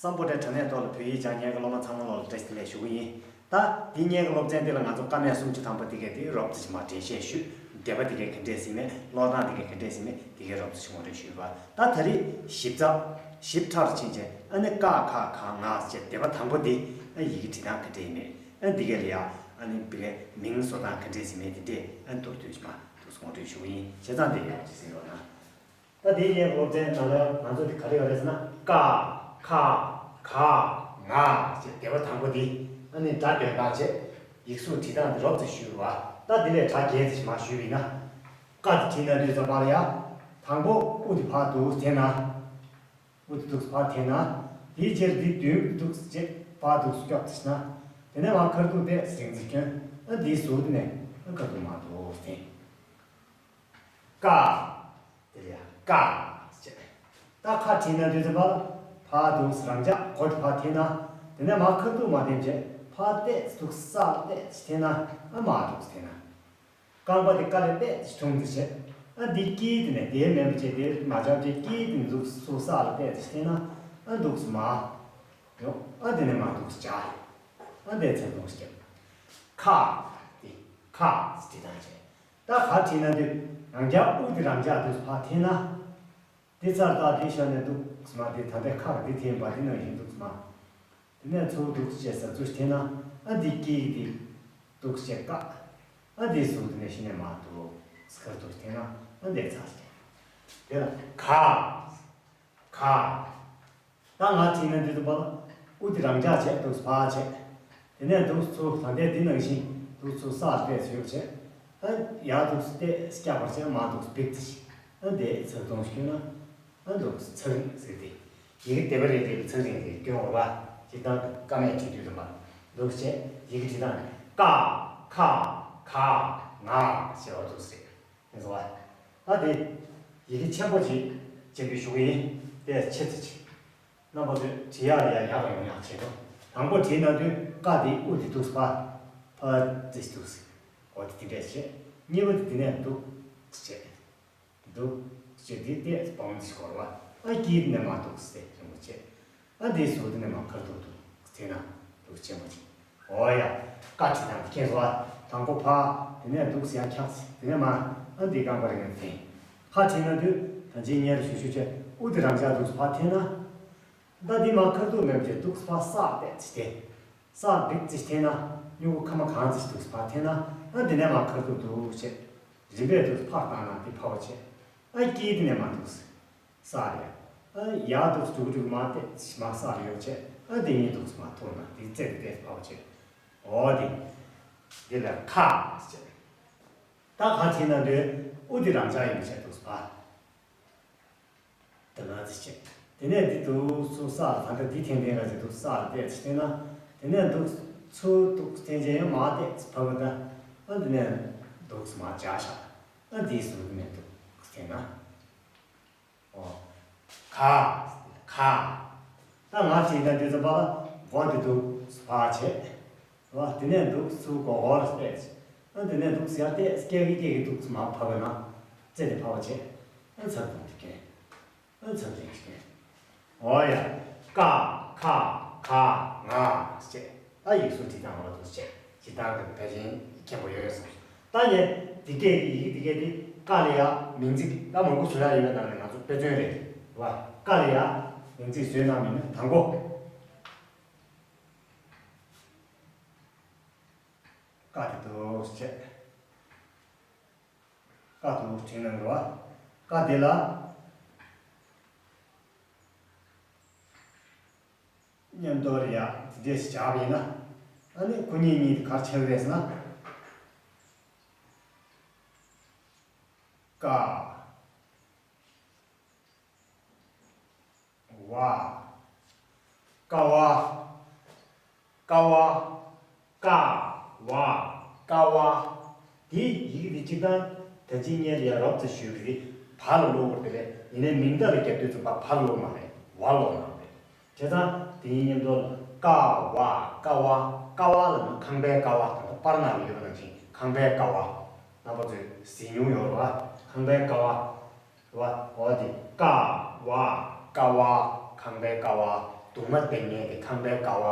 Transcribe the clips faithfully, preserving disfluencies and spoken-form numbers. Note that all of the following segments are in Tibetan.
སམ་བྷོ་ཊའི་དྲ་གནས་ཐོག་ལ་བོད་ཡིག་སྦྱང་མཁན་གྱི་སློབ་མ་ཚང་མ་ལོག་ལ་བཀྲ་ཤིས་བདེ་ལེགས་ཞུ་གི་ཡིན། ད་འདི་ཉལ་གྱི་སློབ་ཚན་འདི་ལ་ང་ཚོ་ཀ་མད་སུམ་ཅུ་ཐམ་པ་འདི་གས་དེ་རོབ་ཙམ་ཞིག་མར་འགྲེལ་བཤད་ཞུས། འགྲེལ་པ་འདི་གས་ག་འདྲས་ཟིན་མེད། ཀློག་སྟངས་འདི་གས་ག་འདྲས་ཟིན་མེད་འདི་གས་རོབ་ཙམ་ཞིག་ངོ་སྤྲོད་ཞུས་པ། ད་ད་རེས་ཞིབ་ཚགས་ཞིབ་ཕྲ་རུ་ཕྱིན་བྱས་ཨ་ནི་ཀ་ཁ་ག་ང་ཞེས་སྡེ་པ་དང་པོ་འདི་ཨ་ཡི་གེ་བྲིས་སྟངས་ག་འདྲས་ཡིན་མེད། ཨ་འདི་གས་ལ་ཡ་ཨ་ནི་འདི་གས་མིང་བཟོ་སྟངས་ག་འདྲས་ཟིན་མེད་འདི་འདྲས་ཨ་མདོར་བསྡུས་ཤིག་མར་འདུག་སེ་ངོ་སྤྲོད་ཞུ་གི་ཡིན། བྱས་ཙང་དེ་ཡག་ཅིག་ཟིན་རོགས་གནང་། ད་དེའི་ཉལ་གྱི་སློབ་ཚན་ནང་ལ་ང་ཚོ་དེ་ག་རེ་ཡོད་རེད་ཟེར་ན། ཀ་ཁ་ག་ང་ཞེས་སྡེ་པ་དང་པོ་འདི་ཨ་ནི་སྒྲ་འདོན་སྟངས་བྱས། ཡིག་གཟུགས་བྲིས་སྟངས་འདི་རོབ་ཙམ་ཞུས་པ། ད་དེ་ལས་གྲ་རྒྱས་ཙམ་ཞིག་མར་ཞུས་པ་ཡིན་ན། ཀ་དེ་བྲིས་ན་དུས་ཙམ་པ་ལ་ཡ། དང་པོ་དབུ་དེ་ཕར་འདུག་སེ་འཐེན་ན། དབུ་དེ་འདུག་སེ་ཕར་འཐེན་ན། དེའི་རྗེས་དེ་མདུན་འདུག་སེ་བྱས་ཕར་འདུག་སེ་སྐྱོག་ཙམ་ཞིག་ན། དེ་ནས་མར་ཁ་ཐུག་དེ་རིང་ཙམ་གྱོན། ཨ་འདིའི་ཟུར་དེ་ནས་ཨ་ཁ་ཐུག་མར་འདུག་སེ་འཐེན། ཀ། དེ་ལ་ཡ་ཀ་ཟེར། ད་ཁ་བྲིས་ན་དུས་ཙམ་པ་ལ་ཕར་འདུག་སེ་རང་འཇགས་མགོ་དེ་ཕར་འཐེན་ན། དེ་ནས་མར་ཁ་ཐུག་མར་འཐེན་བྱས་ཕར་ཏོག་ཙམ་འདུག་སེ་ས་ལ་ཏོག་ཙམ་འཐེན་ན། ཨ་མར་འདུག་སེ་འཐེན་ན། རྐང་པ་དེ་ཀ་ལས་ཏོག་ཙམ་ཐུང་ཙམ་བྱས། ཨ་འདི་དཀྱིལ་དེ་ནས་དེའི་མེད་པ་བྱས་དེ་མ་བྱས་བྱས་དཀྱིལ་དེ་ནས་འདུག་སེ་ཚུར་ས་ལ་ཏོག་ཙམ་འཐེན་ན། ཨ་འདུག་སེ་མར་ཡོང་། ཨ་དེ་ནས་མར་འདུག་སེ་འཇགས། ཨ་འདི་ཚུར་འདུག་སེ་བརྐྱབ། ཁ། དེ་ཁ་ཟེར་དེ་དང་བྱས། ད་ག་བྲིས་ན་དུས་རང་འཇགས་དབུ་དེ་རང་འཇགས་འདུག་སེ་ཕར་འཐེན་ན། དེ་ཚར་ད་དེ་ཤར་ནས་འདུག་སེ་མར་དེ་ད་ལྟའི་ཁ་གི་དེ་འཐེན་པ་དེ་ནང་བཞིན་འདུག་སེ་མར། དེ་ནས་ཚུར་འདུག་སེ་བྱས་ས་ཚུར་འཐེན་ན། ཨ་འདི་དཀྱིལ་གྱི་དེ་འདུག་སེ་བྱས་ཀ། ཨ་འདི་ཟུར་དེ་ནས་གཞི་ནས་མར་འདུག་སེ་ཁ་འདུག་སེ་འཐེན་ན། ཨ་འདི་ཚར་སོང་། དེ་ལ་ག། ག། ད་ང་བྲིས་ན་འདི་ཚོ་པ་ལ་དབུ་དེ་རང་འཇགས་བྱས་འདུག་སེ་ཕར་བྱས། དེ་ནས་འདུག་སེ་ཚུར་ད་ལྟའི་འདི་ནང་བཞིན་འདུག་སེ་ཚུར་ས་ལ་ཏོག་ཙམ་ཡོད་བྱས། ཨ་ཡར་འདུག་སེ་ཏོག་ཙམ་བཀྱག་པར་བྱས་མར་འདུག་སེ་འབིགས་ཙམ་ཞིག། ཨ་འདི་ཚུར་གཏོང་ཞིག་ན། ཨ་འདུག་སེ་ཚུར་ཟེར་ཏེ། ཡི་གེ་སྡེ་པ་རེ་རེ་ལ་ཚུར་རེ་རེ་སྐྱོན་འོར་བ། སྤྱིར་བཏང་ཀ་མད་བྲིས་དུས་ཙམ་པ་འདུག་སེ་བྱས་ཡི་གེ་བྲིས་སྟངས་ཀ་ཁ་ག་ང་ཞེས་པ་འདུག་སེ། ཡིན་སོང་བ། ད་དེ་ཡི་གེ་ཆེན་པོ་ཅིག་སྤྱན་འབུལ་ཞུ་གི་ཡིན། དེ་ཆེ་ཙམ་ཅིག་རྣམ་པ་ཚོས་བྲིས་ཡག་ལ་ཡ་ཡག་པ་ཡོང་ཡག་བྱེད་དོ། དང་པོ་བྲིས་ན་དུས་ཀ་དེ་དབུ་དེ་འདུག་སེ་ཕར་ཕར་ཙམ་འདུག་སེ། འོ་དེ་དེ་འདྲས་བྱས། གཉིས་པ་དེ་དེ་ནས་འདུག་སེ་བྱས། འདུག་སེ་བྱས་དེ་ཏོག་ཙམ་བང་ཙམ་ཞིག་འཁོར་བ། ཨ་དཀྱིལ་དེ་ནས་མར་འདུག་སེ་རིང་པོ་བྱས། ཨ་འདིའི་ཟུར་དེ་ནས་མར་ཁ་ཐུག་འདུག་སེ་འཐེན་ན་འདུག་སེ་ཆེན་པོ་ཅིག་འོ་ཡ། ཀ་བྲིས་སྟངས་དེ་མཁྱེན་སོང་ཨ། དང་པོ་ཕར། དེ་ནས་འདུག་སེ་ཡར་འཁྱག་ཙམ། དེ་ནས་མར། ཨ་འདི་རྐང་པ་རིང་ཙམ་འཐེན། ཁ་བྲིས་ན་དུས་ད་ཅི་སྔོན་ལ་ཞུས་ཞུས་བྱས་དབུ་དེ་རང་འཇགས་འདུག་སེ་ཕར་འཐེན་ན། ད་འདི་མར་ཁ་ཐུག་མེད་པ་བྱས་འདུག་སེ་ཕར་ས་ལ་ཏོག་ཙམ་འཐེན། ས་ལ་འབིགས་ཙམ་འཐེན་ན་སྨྱུ་གུ་ཁ་མ་གང་ཙམ་ཞིག་འདུག་སེ་ཕར་འཐེན་ན། ཨ་འདི་ནས་མར་ཁ་ཐུག་འདུག་སེ་བྱས། རིམ་པས་འདུག་སེ་ཕར་བཏང་ན་འདི་ཕར་བ་བྱས། ཨ་དཀྱིལ་དེ་ནས་མར་འདུག་སེ། ས་རེད། ཨ་ཡར་འདུག་སེ་འགྲོ་གི་འགྲོ་གི་མར་ཏོག་ཙམ་མར་ས་རེད་ཡོད་བྱས། ཨ་དེ་གཉིས་འདུག་སེ་མར་ཐུག་ན་དེ་རྩེ་དེ་ཏོག་ཙམ་ཕར་བ་བྱས། འོ་དེ། དེ་ལ་ཁ་ཟེར། ད་ག་བྲིས་ན་དུས་དབུ་དེ་རང་འཇགས་ཡིན་པ་བྱས་འདུག་སེ་ཕར། དེ་ལ་ཙམ་བྱས། དེ་ནས་འདི་འདུག་སེ་ཚུར་ས་ལ་ད་ལྟ་འདི་འཐེན་འཐེན་ར་ཅིག་འདུག་སེ་ས་ལ་ཏོག་ཙམ་འཐེན་ན། དེ་ནས་འདུག་སེ་ཚུར་འདུག་སེ་འཐེན་བྱས་ཡང་མར་ཏོག་ཙམ་ཕར་བ་ད། ཨ་འདི་ནས་འདུག་སེ་མར་འཇགས་བཞག། ཨ་འདིའི་ཟུར་དེ་ནས་འདུག་སེ་འཐེན་ན། ཨོ། ག། ག། ད་ང་བྲིས་ན་འདི་ཚོ་པ་ལ་མགོ་འདི་འདུག་སེ་ཕར་བྱས། རེད་བ། དེ་ནས་འདུག་སེ་ཚུར་མགོ་སྐོར་ཏོག་ཙམ། ཨ་དེ་ནས་འདུག་སེ་ཡར་ཏོག་ཙམ་སྐྱེལ་གི་སྐྱེལ་གི་འདུག་སེ་མར་ཕབ་པ་ན། རྩེ་དེ་ཕར་བ་བྱས། ཨ་ཚར་གཏོང་དེ་ཀན། ཨ་ཚར་རིང་ཞིག་ཀན། འོ་ཡ། ཀ་ཁ་ག་ང་ཞེས། ད་ཡིག་གཟུགས་བྲིས་སྟངས་འོ་འདུག་སེ་བྱས། ཇི་ལྟར་གི་ཕལ་ཆེར་མཁྱེན་པོ་ཡོད་ཡོད་བསམ། ད་ནི་འདི་སྐད་ཀྱི་ཡི་གེ་འདི་སྐད་འདི་ཀ་ལ་ཡ་མིང་ཚིག་ད་མང་པོ་བཟོ་ཡ་ཡོད་པའི་ནང་ནས་ང་ཚོ་དཔེ་མཚོན་རེད། རེད་བ། ཀ་ལ་ཡ་མིང་ཚིག་བཟོས་གནང་མིན་ན་དང་པོ། ཀ་དེ་འདུག་སེ་བྱས། ཀ་དེ་འདུག་སེ་བྲིས་གནང་རེད་བ། ཀ་དེ་ལ་མཉམ་དུ་རེད་ཡ་དེ་འདྲས་སེ་བྱས་པ་ཡིན་ན། ཨ་ནི་ཁོ་གཉིས་གཉིས་དེ་ག་རེ་ཆགས་ཀྱི་རེད་ཟེར་ན། ཀ། བ། ཀ་བ། ཀ་བ། ཀ་བ། ཀ་བ། དེའི་ཡི་གེ་དེ་གཅིག་དང་ད་ཅི་སྔོན་ལ་ཡ་རོབ་ཙམ་ཞུས་པ་དེ་བ་ལ་ཀློག་དགོས་རེད། ཡིན་ནའི་མིང་བརྡ་ལ་རྒྱབ་དུས་ཙམ་པ་བ་ཀློག་མ་རེད། བ་ཀློག་མ་རེད། བྱས་ཙང་དེ་གཉིས་མཉམ་དུ་ལ་ཀ་བ། ཀ་བ། ཀ་བ་ལབ་ན་ཁང་པའི་ཀ་བ་དང་པར་ནང་ལ་ཡོད་པ་ནང་བཞིན་ཁང་པའི་ཀ་བ། རྣམ་པ་ཚོས་གཟིགས་མྱོང་ཡོད་རེད་བ། ཁང་པའི་ཀ་བ། རེད་བ། འོ་དེ་ཀ་བ། ཀ་བ། ཁང་པའི་ཀ་བ། གདུང་མ་བསྟེན་མཁན་གྱི་ཁང་པའི་ཀ་བ།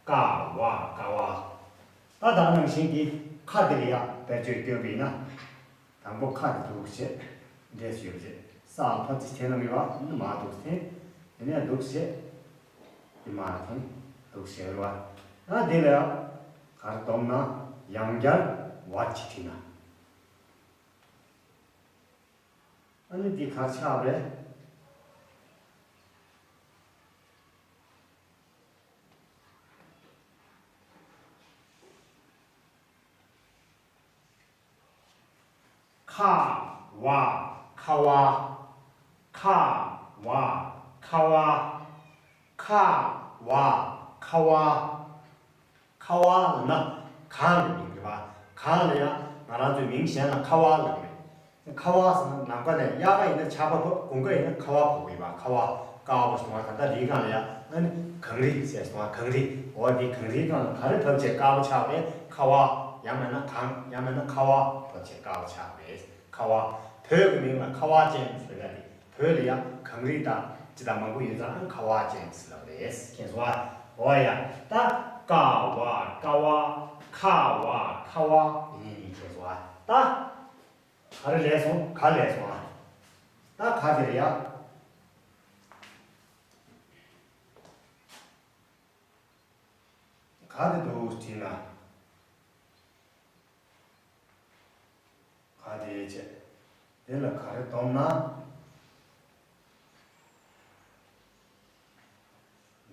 ཀ་བ་ཀ་བ། ད་ད་ནང་བཞིན་གྱི་ཁ་དེ་ལ་ཡང་བེད་སྤྱོད་སྐྱོན་པ་ཡིན་ན། དང་པོ་ཁ་དེ་འདུག་བྱས། འདྲེས་ཡོད་བྱས། ས་ལ་ཕར་ཅིག་འཐེན་ན་མི་བ་མར་འདུག་འཐེན། དེ་ནས་འདུག་བྱས། དེ་མར་འཐེན། འདུག་བྱས་རེད་བ། ད་དེ་ལ་ཡང་ག་རེ་འདོམས་ན། ཡང་བསྐྱར་བ་ཅིག་བྲིས་ན། ཨ་ནི་འདི་གར་ཆགས་རེད། ཁ་བ་ཁ་བ། ཁ་བ་ཁ་བ། ཁ་བ་ཁ་བ། ཁ་བ་ལབ་ན་གངས་ཀྱི་མིང་རེད་པ། གངས་ལ་ཡང་ང་རང་ཚོའི་མིང་གཞན་ལ་ཁ་བ་ལབ་རེད། ཁ་བ་ཟེར་ན་ནམ་མཁའ་ནས་དབྱར་ཁ་ཡིན་ན་ཆར་པ་ཕབ། དགུན་ཁ་ཡིན་ན་ཁ་བ་ཕབ་ཀྱི་ཡོད་པ། ཁ་བ་དཀར་པོ་སོང་བ། ད་ལྟ་རི་སྒང་ལ་ཡང་ཨ་ནི་གངས་རི་ཟེར་སོང་བ། གངས་རི། འོ་དེ་གངས་རིའི་སྒང་ལ་ག་རེ་ཕབ་བྱས་དཀར་པོ་ཆགས་པ་རེད། ཁ་བ། ཡང་མིན་ན་གངས། ཡང་མིན་ན་ཁ་བ་ཕབ་བྱས་དཀར་པོ་ཆགས་པ་རེད། ཁ་བ། བོད་ཀྱི་མིང་ལ་ཁ་བ་ཅན་ཟེར་ཡ་དེ། བོད་ལ་ཡང་གངས་རི་དང་ཅི་དང་མང་པོ་ཡོད་ཙང་ཁ་བ་ཅན་ཟེར་ལབ་རེད། མཁྱེན་སོང་ཨ། འོ་ཡ། ད་ཀ་བ་ཀ་བ། ཁ་བ་ཁ་བ། ཡིན་ཡིན། མཁྱེན་སོང་ཨ། ད་ག་རེ་ལས་སོང་། ག་ལས་སོང་ཨ། ད་ག་དེ་རེད་ཡ། ག་དེ་འདུག་བྲིས་ན། ག་དེ་བྱས། དེ་ལ་ག་རེ་འདོམས་ན།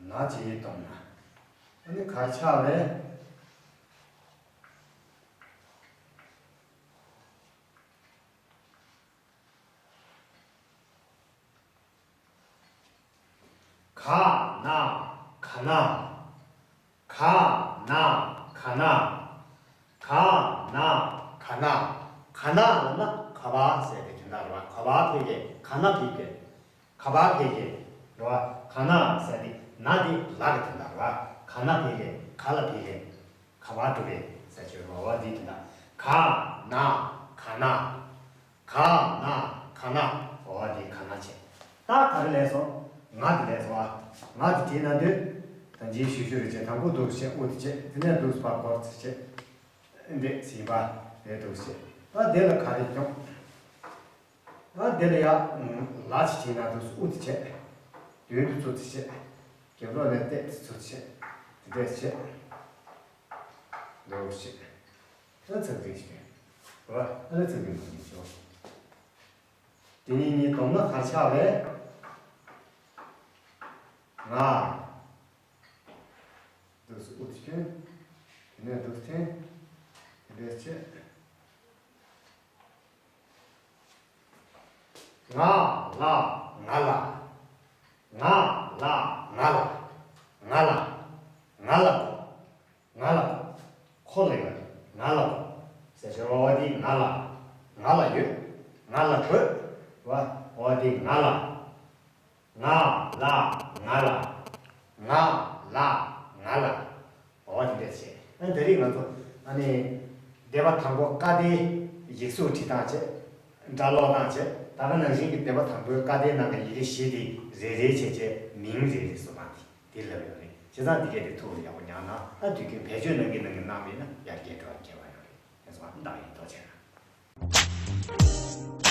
ན་ཅིག་འདོམས་ན། ཨ་ནི་གར་ཆགས་རེད། ག་ན་ག་ན། ག་ན་ག་ན། ག་ན་ག་ན། ག་ན་ལབ་ན་ག་བ་ཟེར་དེ་དོན་དག་རེད་བ། ག་བ་ཕལ་སྐད། ག་ན་ཕལ་སྐད། ག་བ་ཕལ་སྐད་རེད་བ། ག་ན་ཟེར་དེ་ན་དེ་ལ་གི་དོན་དག་རེད་བ། ག་ན་ཕལ་སྐད། ག་ལ་ཕལ་སྐད། ག་བ་གྲུབ་པས་ཟེར་ཆོས་རེད་བ། འོ་དེ་དོན་དག་ག་ན་ག་ན། ག་ན་ག་ན། འོ་དེ་ག་ན་བྱས། ད་ག་རེ་ལས་སོང་། ང་དེ་ལས་སོང་ཨ། ང་དེ་བྲིས་ན་འདོད། ད་འཇིགས་ཤུ་ཤུ་རེ་བྱས། དང་པོ་འདུག་བྱས། དབུ་དེ་བྱས། དེ་ནས་འདུག་ཕར་སྐོར་དེ་བྱས། འདི་ཟིན་པ་རེད་འདུག་བྱས། ད་དེ་ལ་ག་རེ་སྐྱོང་། ད་དེ་ལ་ཡ་ལ་ཅིག་བྲིས་ན་འདུག་དབུ་དེ་བྱས། མདུན་དུ་ཚུར་དེ་བྱས། རྒྱབ་ལོགས་ནས་ཏེ་དེ་ཚུར་བྱས། དེ་འདྲས་བྱས། འདུག་བྱས། ད་ཚིག་འགྲེལ་ཞིག་རེད། ཨ་ནི་ཚིག་འགྲེལ་མ་ཡིན་ཆོག་དེ་གཉིས་གཉིས་བསྡོམས་ན་ག་རེ་ཆགས་རེད། ང་། འདུག་སེ་དབུ་དེ་བྱས། དེ་ནས་འདུག་སེ་འཐེན། དེ་འདྲས་བྱས། ང་ལ། ང་ལ། ང་ལ། ང་ལ། ང་ལ། ང་ལ་གོ། ང་ལ་གོ། ཁོ་ལ་ཡོད། ང་ལ་གོ། ཟེར་ཞོར་བ་བ་དེ་ང་ལ། ང་ལ་ཡོད། ང་ལ་དགོས། བ་བ་དེ་ང་ལ། ང་ལ། ང་ལ། ང་ལ། ང་ལ། འོ་དེ་འདྲས་བྱས། ཨ་ནི་དེ་རིང་ང་ཚོ་ཨ་ནི་སྡེ་པ་དང་པོ་ཀ་སྡེའི་ཡིག་གཟུགས་བྲིས་སྟངས་བྱས། སྒྲ་ཀློག་སྟངས་བྱས། ད་ག་ནང་བཞིན་གྱི་སྡེ་པ་དང་པོའི་ཀ་སྡེའི་ནང་གི་ཡི་གེ་བཞི་དེ་རེ་རེ་བྱས་བྱས་མིང་རེ་རེ་བཟོ་སྟངས་དེ་དེ་ལབ་ཡོད་རེད། བྱས་ཙང་དེ་གས་དེ་ཐུགས་ལ་ཡག་པོ་ཉར་ན། ཨ་དུས་རྒྱུན་བེད་སྤྱོད་གནང་གི་གནང་གི་གནང་མེད་ན་ཡར་རྒྱས་འགྲོ་བ་རྒྱས་པ་ཡོད་རེད། དེ་ཚོ་བདག་ཡིན་ཐུགས་རྗེ་གནང་།